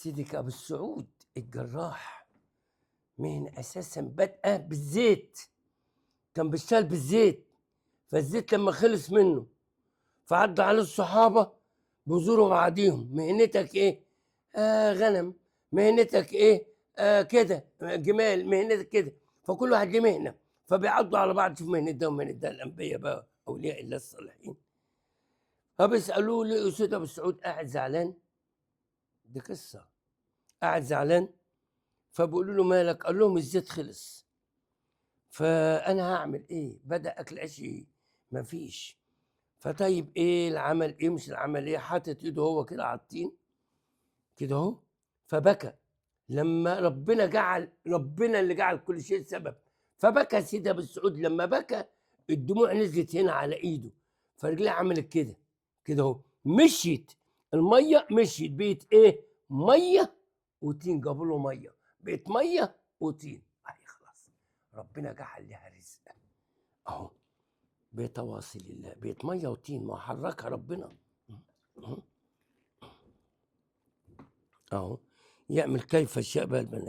سيدك ابو السعود الجراح، مهنة اساسا بادئه بالزيت، كان بيشتغل بالزيت، فالزيت لما خلص منه فعدوا عليه الصحابة بيزوروا بعضيهم، مهنتك ايه؟ غنم. مهنتك ايه؟ كده جمال. مهنتك كده. فكل واحد ليه مهنة، فبيعدوا على بعض، شوف مهنة ده ومهنة ده، الأنبياء بقى أولياء الله الصالحين. فبيسألوه ليه سيدنا أبو السعود قاعد زعلان؟ دي قصة. قاعد زعلان، فبيقولوا له مالك؟ قال لهم الزيت خلص، فأنا هعمل إيه؟ بدأ أكل عيشي مفيش. فطيب إيه العمل؟ إيه مش العمل إيه؟ حاطط إيده هو كده على الطين كده أهو، فبكى لما ربنا جعل، ربنا اللي جعل كل شيء سبب، فبكى سيدي أبو السعود. لما بكى الدموع نزلت هنا على إيده، فرجليه عملت كده كده أهو، مشيت المية، مشيت بقت إيه؟ مية وطين. جابوا له مية، بقت مية وطين. أهي خلاص ربنا جعل لها رزق أهو بتواصل الله، بقت مية وطين، ما حركها ربنا أهو. يعمل كيف شاء بالبنات.